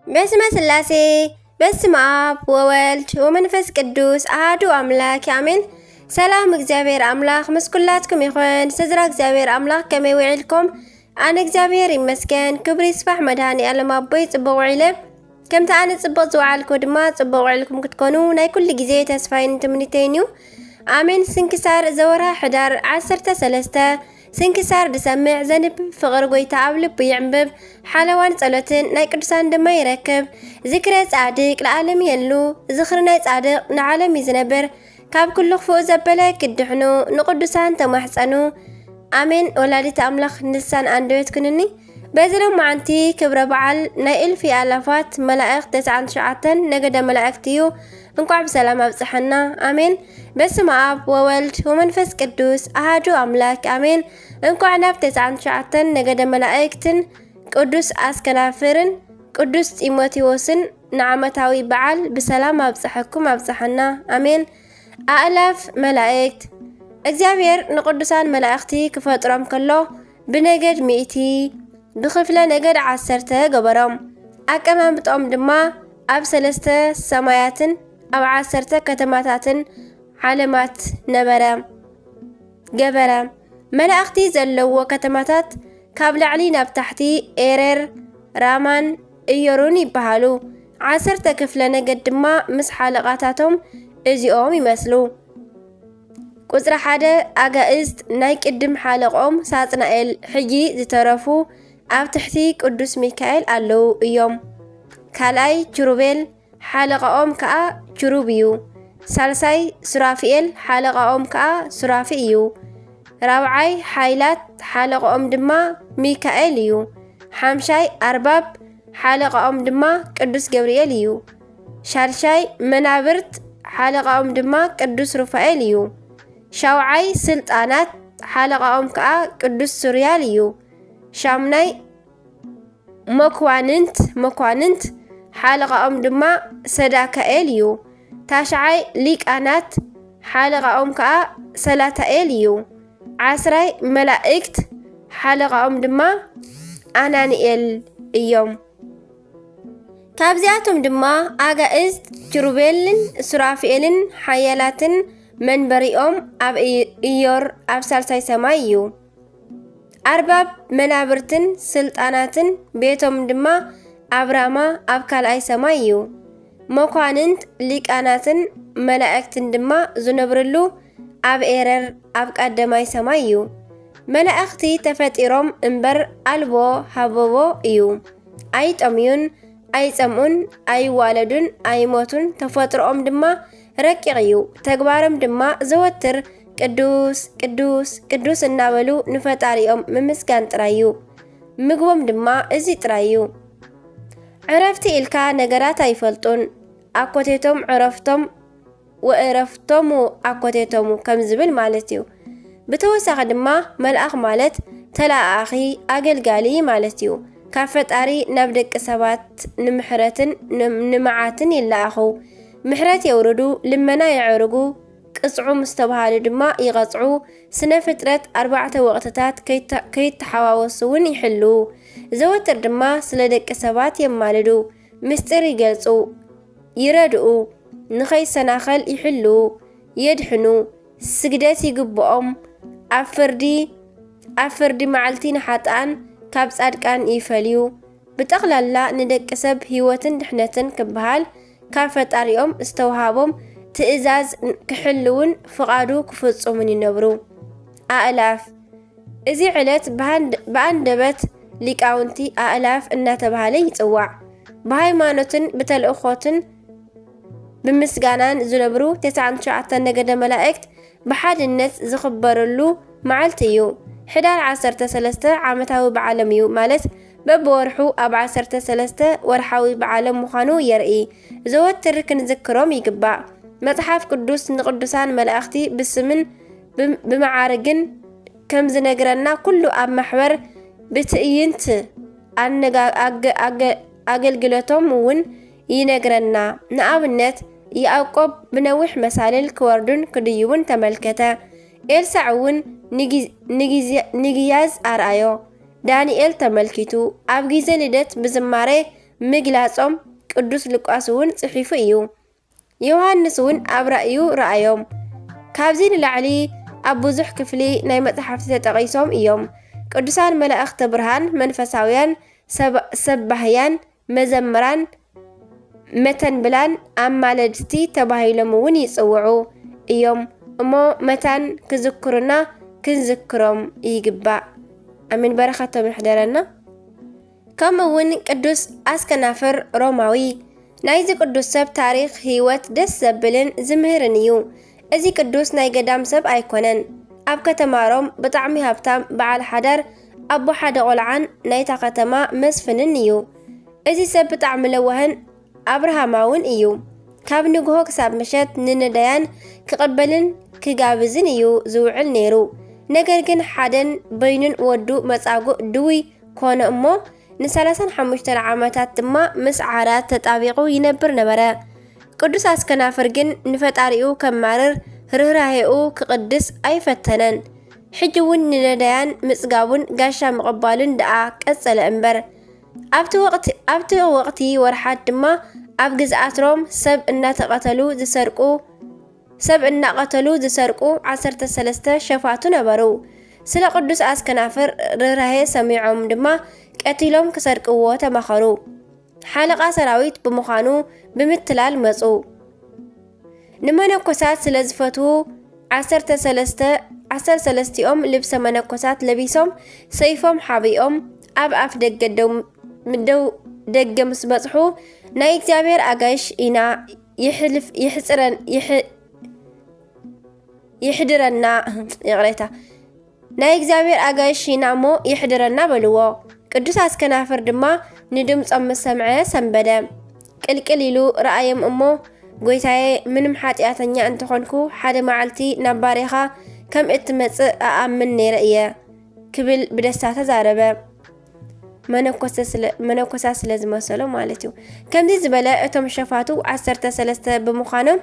በስመ ስላሴ፣ በስመ ኣብ ወወልድ ወመንፈስ ቅዱስ ኣሃዱ ኣምላክ ኣሜን። ሰላም እግዚኣብሔር ኣምላክ ምስ ኩላትኩም ይኹን። ስድራ እግዚኣብሔር ኣምላክ ከመይ ውዒልኩም? ኣነ እግዚኣብሔር ይመስገን፣ ክብሪ ይስፋሕ መድሃኒ ኣለም ኣቦይ ጽቡቕ ውዒለ። ከምቲ ኣነ ጽቡቕ ዝወዓልኩ ድማ ጽቡቕ ውዒልኩም ክትኮኑ ናይ ኩሉ ግዜ ተስፋይን ትምኒተይን እዩ። ኣሜን። ስንክሳር ዘወርሃ ሕዳር ዓሰርተ ሰለስተ። ስንክሳር ድሰምዕ ዘንብብ ፍቕሪ ጎይታ ኣብ ልቡ ይዕምብብ፣ ሓለዋን ጸሎትን ናይ ቅዱሳን ድማ ይረክብ። ዝክረ ጻድቅ ለዓለም የሉ፣ ዝኽሪ ናይ ጻድቅ ንዓለም እዩ ዝነብር። ካብ ኩሉ ክፉእ ዘበለ ክድሕኑ ንቅዱሳን ተማሕጸኑ። ኣሜን። ወላዲት ኣምላኽ ንልሳን ኣንደበት ኩንኒ። በዚ ሎማዓንቲ ክብረ በዓል ናይ እልፊ ኣላፋት መላእኽት ተስዓን ትሽዓተን ነገደ መላእኽት እዩ። እንኳዕ ብሰላም ኣብጽሐና። ኣሜን። በስመ ኣብ ወወልድ ወመንፈስ ቅዱስ ኣሃዱ ኣምላክ ኣሜን። እንኳዕ ናብ ተስዓን ትሽዓተን ነገደ መላእክትን ቅዱስ ኣስከናፍርን ቅዱስ ጢሞቴዎስን ንዓመታዊ በዓል ብሰላም ኣብጽሐኩም ኣብጽሐና። ኣሜን። ኣእላፍ መላእክት። እግዚኣብሔር ንቅዱሳን መላእኽቲ ክፈጥሮም ከሎ ብነገድ ሚእቲ፣ ብኽፍለ ነገድ ዓሰርተ ገበሮም። ኣቀማምጦም ድማ ኣብ ሰለስተ ሰማያትን ኣብ ዓሰርተ ከተማታትን ዓለማት ነበረ፣ ገበረ። መላእኽቲ ዘለዎ ከተማታት ካብ ላዕሊ ናብ ታሕቲ ኤረር፣ ራማን እዮሩን ይበሃሉ። ዓሰርተ ክፍለ ነገድ ድማ ምስ ሓለቓታቶም እዚኦም ይመስሉ። ቁጽሪ ሓደ ኣጋእዝት ናይ ቅድም ሓለቆም ሳጽናኤል ሕጂ ዝተረፉ ኣብ ትሕቲ ቅዱስ ሚካኤል ኣለዉ እዮም። ካልኣይ ኪሩቤል ሓለቃኦም ከኣ ኪሩብ እዩ። ሳልሳይ ሱራፊኤል ሓለቃኦም ከኣ ሱራፊ እዩ። ራብዓይ ሓይላት ሓለቃኦም ድማ ሚካኤል እዩ። ሓምሻይ ኣርባብ ሓለቃኦም ድማ ቅዱስ ገብርኤል እዩ። ሻድሻይ መናብርት ሓለቃኦም ድማ ቅዱስ ሩፋኤል እዩ። ሻውዓይ ስልጣናት ሓለቃኦም ከኣ ቅዱስ ሱርያል እዩ። ሻምናይ መኳንንት መኳንንት ሓለቃኦም ድማ ሰዳካኤል እዩ። ታሽዓይ ሊቃናት ሓለቃኦም ከኣ ሰላታኤል እዩ። ዓስራይ መላእክት ሓለቃኦም ድማ ኣናንኤል እዮም። ካብዚኣቶም ድማ ኣጋእዝት ኪሩቤልን ሱራፊኤልን ሓያላትን መንበሪኦም ኣብ እይ- እዮር ኣብ ሳልሳይ ሰማይ እዩ። ኣርባብ መናብርትን ስልጣናትን ቤቶም ድማ ኣብ ራማ ኣብ ካልኣይ ሰማይ እዩ። መኳንንት ሊቃናትን መላእክትን ድማ ዝነብርሉ ኣብ ኤረር ኣብ ቀደማይ ሰማይ እዩ። መላእኽቲ ተፈጢሮም እምበር ኣልቦ ሃበቦ እዩ። ኣይጠምዩን ኣይጸምኡን ኣይዋለዱን ኣይሞቱን። ተፈጥሮኦም ድማ ረቂቕ እዩ። ተግባሮም ድማ ዘወትር ቅዱስ ቅዱስ ቅዱስ እናበሉ ንፈጣሪኦም ምምስጋን ጥራይ እዩ። ምግቦም ድማ እዚ ጥራይ እዩ። ዕረፍቲ ኢልካ ነገራት ኣይፈልጡን። ኣኮቴቶም ዕረፍቶም ወእረፍቶሙ ኣኮቴቶሙ ከም ዝብል ማለት እዩ። ብተወሳኺ ድማ መልኣኽ ማለት ተላኣኣኺ ኣገልጋሊ ማለት እዩ። ካብ ፈጣሪ ናብ ደቂ ሰባት ንምሕረትን ንም- ንመዓትን ይለኣኹ። ምሕረት የውርዱ፣ ልመና የዕርጉ፣ ቅጽዑ ምስ ተባሃሉ ድማ ይቐጽዑ። ስነ ፍጥረት ኣርባዕተ ወቕትታት ከይተ- ከይተሓዋወሱ እውን ይሕልዉ። ዘወትር ድማ ስለ ደቂ ሰባት የማልዱ። ምስጢር ይገልጹ፣ ይረድኡ፣ ንኸይሰናኸል ይሕልዉ፣ የድሕኑ፣ ስግደት ይግብኦም፣ ኣብ ፍርዲ ኣብ ፍርዲ መዓልቲ ንሓጥኣን ካብ ጻድቃን ይፈልዩ። ብጠቕላላ ንደቂ ሰብ ህይወትን ድሕነትን ክበሃል ካብ ፈጣሪኦም ዝተውሃቦም ትእዛዝ ክሕልውን ፍቓዱ ክፍጽሙን ይነብሩ። ኣእላፍ እዚ ዕለት ብሃንድ- ብኣንደበት ሊቃውንቲ ኣእላፍ እናተባህለ ይጽዋዕ። ብሃይማኖትን ብተልእኾትን ብምስጋናን ዝነብሩ ተስዓን ትሽዓተን ነገደ መላእክት ብሓድነት ዝኽበረሉ መዓልቲ እዩ። ሕዳር ዓሰርተ ሰለስተ ዓመታዊ በዓሎም እዩ፣ ማለት በብወርሑ ኣብ ዓሰርተ ሰለስተ ወርሓዊ በዓሎም ምዃኑ የርኢ። ዘወትር ክንዝክሮም ይግባእ። መጽሓፍ ቅዱስ ንቅዱሳን መላእኽቲ ብስምን ብም- ብመዓርግን ከም ዝነግረና፣ ኩሉ ኣብ ማሕበር ብትእይንት ኣነጋ- ኣገ- ኣገ- ኣገልግሎቶም እውን ይነግረና። ንኣብነት ያዕቆብ ብነዊሕ መሳልል ክወርዱን ክድይቡን ተመልከተ። ኤልሳዕ እውን ንጊ- ንጊዜ- ንግያዝ ኣርኣዮ። ዳንኤል ተመልኪቱ ኣብ ግዜ ልደት ብዝማሬ ምግላጾም ቅዱስ ሉቃስ እውን ጽሒፉ እዩ። ዮሃንስ እውን ኣብ ራእዩ ረኣዮም። ካብዚ ንላዕሊ ኣብ ብዙሕ ክፍሊ ናይ መጽሓፍቲ ተጠቒሶም እዮም። ቅዱሳን መላእኽቲ ብርሃን፣ መንፈሳውያን፣ ሰብ-፣ ሰባህያን፣ መዘምራን፣ መተንብላን ኣማለድቲ ተባሂሎም እውን ይጽውዑ እዮም። እሞ መታን ክዝክሩና ክንዝክሮም ይግባእ። ኣሜን። በረኸቶም ይሕደረና። ከምኡ እውን ቅዱስ ኣስከናፍር ሮማዊ ናይዚ ቅዱስ ሰብ ታሪኽ ህይወት ደስ ዘብልን ዝምህርን እዩ። እዚ ቅዱስ ናይ ገዳም ሰብ ኣይኮነን። ኣብ ከተማ ሮም ብጣዕሚ ሃብታም በዓል ሓዳር፣ ኣቦ ሓደ ቆልዓን ናይታ ከተማ መስፍንን እዩ። እዚ ሰብ ብጣዕሚ ለዋህን ኣብርሃማውን እዩ። ካብ ንግሆ ክሳብ ምሸት ንነዳያን ክቕበልን ክጋብዝን እዩ ዝውዕል ነይሩ። ነገር ግን ሓደን በይኑን ወዱ መጻጉዕ ድውይ ኮነ እሞ ንሰላሳን ሓሙሽተን ዓመታት ድማ ምስ ዓራት ተጣቢቑ ይነብር ነበረ። ቅዱስ ኣስከናፍር ግን ንፈጣሪኡ ከማርር ርህራሄኡ ክቕድስ ኣይፈተነን። ሕጂ እውን ንነዳያን ምጽጋቡን ጋሻ ምቕባሉን ደኣ ቀጸለ እምበር። ኣብቲ ወቕቲ፣ ኣብቲ ወቕቲ ወርሓት ድማ ኣብ ግዝኣት ሮም ሰብ እናተቐተሉ ዝሰርቁ፣ ሰብ እናቐተሉ ዝሰርቁ ዓሰርተ ሰለስተ ሸፋቱ ነበሩ። ስለ ቅዱስ ኣስከናፍር ርህራሄ ሰሚዖም ድማ ቀቲሎም ክሰርቅዎ ተማኸሩ። ሓለቓ ሰራዊት ብምዃኑ ብምትላል መጹ። ንመነኮሳት ስለ ዝፈትዉ ዓሰርተ ሰለስተ፣ ዓሰርተ ሰለስቲኦም ልብሰ መነኮሳት ለቢሶም ሰይፎም ሓቢኦም ኣብ ኣፍ ደገ ደው፣ ደው ደገ ምስ በጽሑ ናይ እግዚኣብሔር ኣጋይሽ ኢና ይሕልፍ፣ ይሕጽረን፣ ይሕ-፣ ይሕድረና፣ ይቕሬታ፣ ናይ እግዚኣብሔር ኣጋይሽ ኢና እሞ ይሕድረና በልዎ። ቅዱስ ኣስከናፍር ድማ ንድምጾም ምስ ሰምዐ ሰንበደ። ቅልቅል ኢሉ ረኣዮም እሞ፣ "ጐይታዬ፣ ምንም ሓጢኣተኛ እንተኾንኩ ሓደ መዓልቲ ናብ ባርያኻ ከም እትመጽእ እኣምን ነይረ እየ" ክብል ብደስታ ተዛረበ። መነኮሰ ስለ-፣ መነኮሳት ስለ ዝመሰሎ ማለት እዩ። ከምዚ ዝበለ እቶም ሸፋቱ ዓሰርተ ሰለስተ ብምዃኖም፣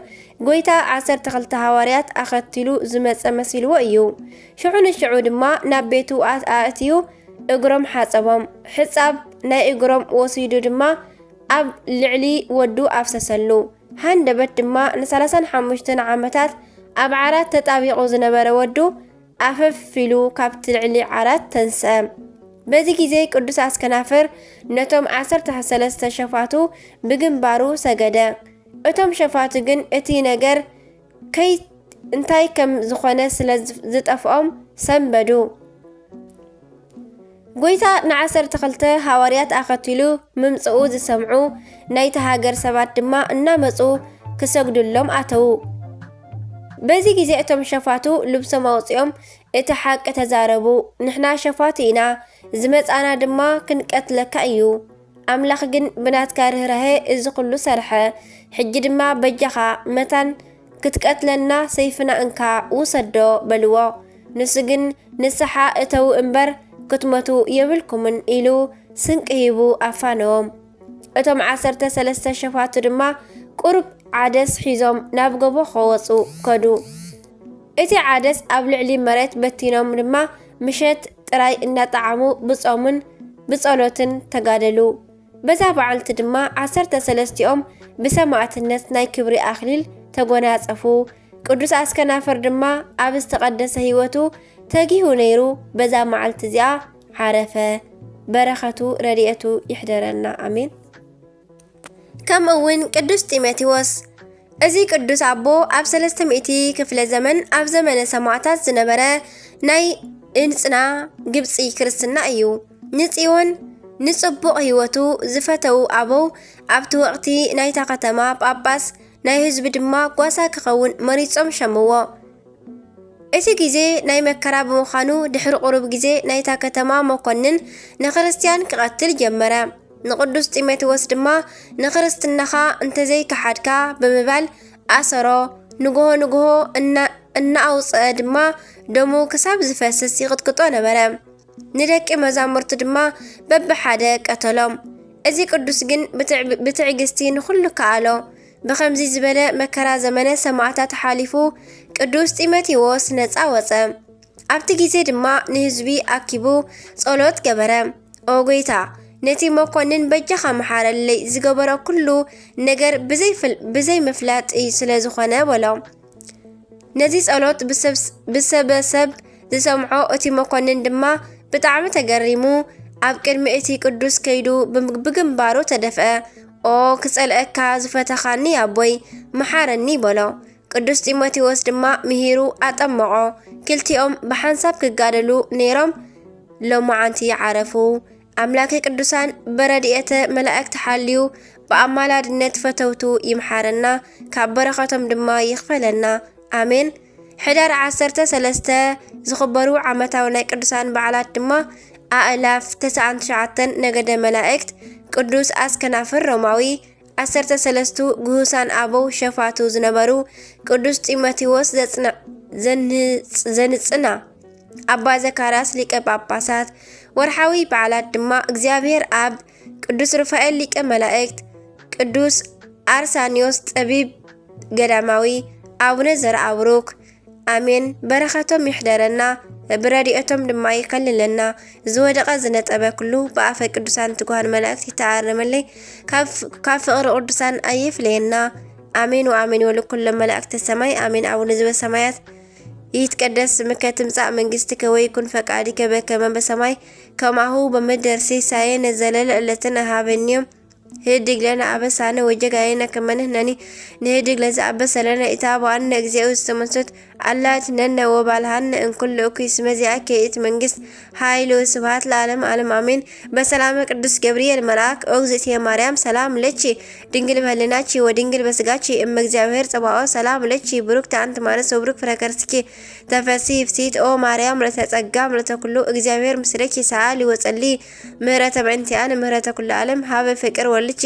ጐይታ ዓሰርተ ክልተ ሃዋርያት ኣኸቲሉ ዝመጸ መሲልዎ እዩ። ሽዑ ንሽዑ ድማ ናብ ቤቱ ኣት-፣ ኣእትዩ እግሮም ሓጸቦም። ሕጻብ ናይ እግሮም ወሲዱ ድማ ኣብ ልዕሊ ወዱ ኣፍሰሰሉ። ሃንደበት ድማ ንሰላሳን ሓሙሽተን ዓመታት ኣብ ዓራት ተጣቢቑ ዝነበረ ወዱ ኣፈፍ ኢሉ ካብቲ ልዕሊ ዓራት ተንስአ። በዚ ግዜ ቅዱስ ኣስከናፍር ነቶም ዓሰርተ ሰለስተ ሸፋቱ ብግንባሩ ሰገደ። እቶም ሸፋቱ ግን እቲ ነገር ከይ-፣ እንታይ ከም ዝኾነ ስለ ዝ-፣ ዝጠፍኦም ሰንበዱ። ጐይታ ንዓሰርተ ክልተ ሃዋርያት ኣኸቲሉ ምምጽኡ ዝሰምዑ ናይታ ሃገር ሰባት ድማ እናመጹ ክሰግዱሎም ኣተዉ። በዚ ግዜ እቶም ሸፋቱ ልብሶም ኣውጺኦም እቲ ሓቂ ተዛረቡ። "ንሕና ሸፋቱ ኢና፣ ዝመጻና ድማ ክንቀትለካ እዩ። ኣምላኽ ግን ብናትካ ርህራሄ እዚ ኹሉ ሰርሐ። ሕጂ ድማ በጃኻ መታን ክትቀትለና ሰይፍና እንካ ውሰዶ" በልዎ። ንሱ ግን "ንስሓ እተዉ እምበር ክትሞቱ የብልኩምን" ኢሉ ስንቂ ሂቡ ኣፋነዎም። እቶም ዓሰርተ ሰለስተ ሸፋቱ ድማ ቁሩብ ዓደስ ሒዞም ናብ ጎቦ ክወጹ ከዱ። እቲ ዓደስ ኣብ ልዕሊ መሬት በቲኖም ድማ ምሸት ጥራይ እናጠዓሙ ብጾምን ብጸሎትን ተጋደሉ። በዛ መዓልቲ ድማ ዓሰርተ ሰለስቲኦም ብሰማዕትነት ናይ ክብሪ ኣኽሊል ተጎናጸፉ። ቅዱስ ኣስከናፍር ድማ ኣብ ዝተቐደሰ ህይወቱ ተጊሁ ነይሩ በዛ መዓልቲ እዚኣ ዓረፈ። በረኸቱ ረድኤቱ ይሕደረና፣ ኣሜን። ከምኡ እውን ቅዱስ ጢሞቴዎስ። እዚ ቅዱስ ኣቦ ኣብ ሰለስተ ሚእቲ ክፍለ ዘመን ኣብ ዘመነ ሰማዕታት ዝነበረ ናይ እንጽና ግብጺ ክርስትና እዩ። ንጽዮን ንጽቡቕ ህይወቱ ዝፈተዉ ኣበው ኣብቲ ወቕቲ ናይታ ከተማ ጳጳስ ናይ ህዝቢ ድማ ጓሳ ክኸውን መሪጾም ሸምዎ። እቲ ግዜ ናይ መከራ ብምዃኑ ድሕሪ ቁሩብ ግዜ ናይታ ከተማ መኮንን ንክርስትያን ክቐትል ጀመረ። ንቅዱስ ጢሞቴዎስ ድማ ንክርስትናኻ እንተዘይከሓድካ ብምባል ኣሰሮ። ንግሆ ንግሆ እና-፣ እናኣውጽአ ድማ ደሙ ክሳብ ዝፈስስ ይቕጥቅጦ ነበረ። ንደቂ መዛሙርቱ ድማ በብሓደ ቀተሎም። እዚ ቅዱስ ግን ብትዕ-፣ ብትዕግስቲ ንኹሉ ከኣሎ። ብኸምዚ ዝበለ መከራ ዘመነ ሰማዕታት ሓሊፉ ቅዱስ ጢሞቴዎስ ነጻ ወጸ። ኣብቲ ግዜ ድማ ንህዝቢ ኣኪቡ ጸሎት ገበረ። "ኦ ጐይታ፣ ነቲ መኮንን በጃኻ መሓረለይ፣ ዝገበሮ ኩሉ ነገር ብዘይፍል-፣ ብዘይምፍላጥ እዩ ስለ ዝኾነ በሎ። ነዚ ጸሎት ብሰብ-፣ ብሰበሰብ ዝሰምዖ እቲ መኮንን ድማ ብጣዕሚ ተገሪሙ ኣብ ቅድሚ እቲ ቅዱስ ከይዱ ብም-፣ ብግንባሩ ተደፍአ። "ኦ ክጸልአካ ዝፈተኻኒ ኣቦይ፣ መሓረኒ" በሎ። ቅዱስ ጢሞቴዎስ ድማ ምሂሩ ኣጠመቖ። ክልቲኦም ብሓንሳብ ክጋደሉ ነይሮም፣ ሎማዓንቲ ይዓረፉ። ኣምላከ ቅዱሳን በረድኤተ መላእክት ሓልዩ ብኣማላድነት ፈተውቱ ይምሓረና፣ ካብ በረኸቶም ድማ ይኽፈለና። ኣሜን። ሕዳር ዓሰርተ ሰለስተ ዝኽበሩ ዓመታዊ ናይ ቅዱሳን በዓላት ድማ ኣእላፍ፣ ተስዓን ትሽዓተን ነገደ መላእክት፣ ቅዱስ ኣስከናፍር ሮማዊ፣ ዓሰርተ ሰለስቱ ግሁሳን ኣበው ሸፋቱ ዝነበሩ ቅዱስ ጢሞቴዎስ ዘጽንዕ-፣ ዘንጽ-፣ ዘንጽና፣ ኣባ ዘካርያስ ሊቀ ጳጳሳት። ወርሓዊ በዓላት ድማ እግዚኣብሔር ኣብ፣ ቅዱስ ሩፋኤል ሊቀ መላእክት፣ ቅዱስ ኣርሳኒዮስ ጠቢብ ገዳማዊ፣ ኣቡነ ዘርአብሩክ። ኣሜን። በረኸቶም ይሕደረና፣ ብረድኤቶም ድማ ይከልለና። ዝወደቐ ዝነጠበ ኩሉ ብኣፈ ቅዱሳን ትጉሃን መላእክት ይተኣረመለይ፣ ካብ፣ ካብ ፍቕሪ ቅዱሳን ኣይፍለየና። ኣሜን ወኣሜን ወለኩሎም መላእክተ ሰማይ ኣሜን። ኣቡነ ዘበሰማያት ይትቀደስ ስምከ ትምጻእ መንግስትከ ወይኩን ፈቃድከ በከመ በሰማይ ከማሁ በምድር። ሲሳየነ ዘለለ ዕለትነ ሃበኒ ዮም። ህድግ ለነ አበሳነ ወጌጋየነ ከመ ንሕነኒ ንህድግ ለዘአበሰ ለነ። ኢታብአነ እግዚኦ ውስተ መንሱት አላ አድኅነነ ወባልሐነ እምኩሉ እኩይ። እስመ ዚአከ ይእቲ መንግስት ኃይል ወስብሐት ለዓለመ ዓለም አሜን። በሰላመ ቅዱስ ገብርኤል መልአክ ኦ እግዝእትየ ማርያም ሰላም ለኪ ድንግል በህሊናኪ ወድንግል በስጋኪ እመ እግዚአብሔር ጸባኦት ሰላም ለኪ ብሩክቲ አንቲ እም አንስት ወብሩክ ፍሬ ከርስኪ ተፈሲ ፍሲት ኦ ማርያም ምልዕተ ጸጋ ምልዕተ ኩሉ እግዚአብሔር ምስሌኪ ሰአሊ ወጸሊ ምህረተ በእንቲአነ ምህረተ ኩሉ ዓለም ሀበ ፍቅር ወልኪ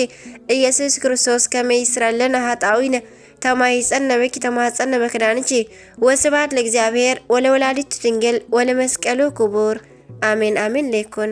ኢየሱስ ክርስቶስ ከመ ይስረለነ ኃጣዊነ ተማይጸነ በኪ ተማጸነ በክዳንኪ። ወስብሐት ለእግዚአብሔር ወለወላዲቱ ድንግል ወለመስቀሉ ክቡር አሜን አሜን። ሌኩን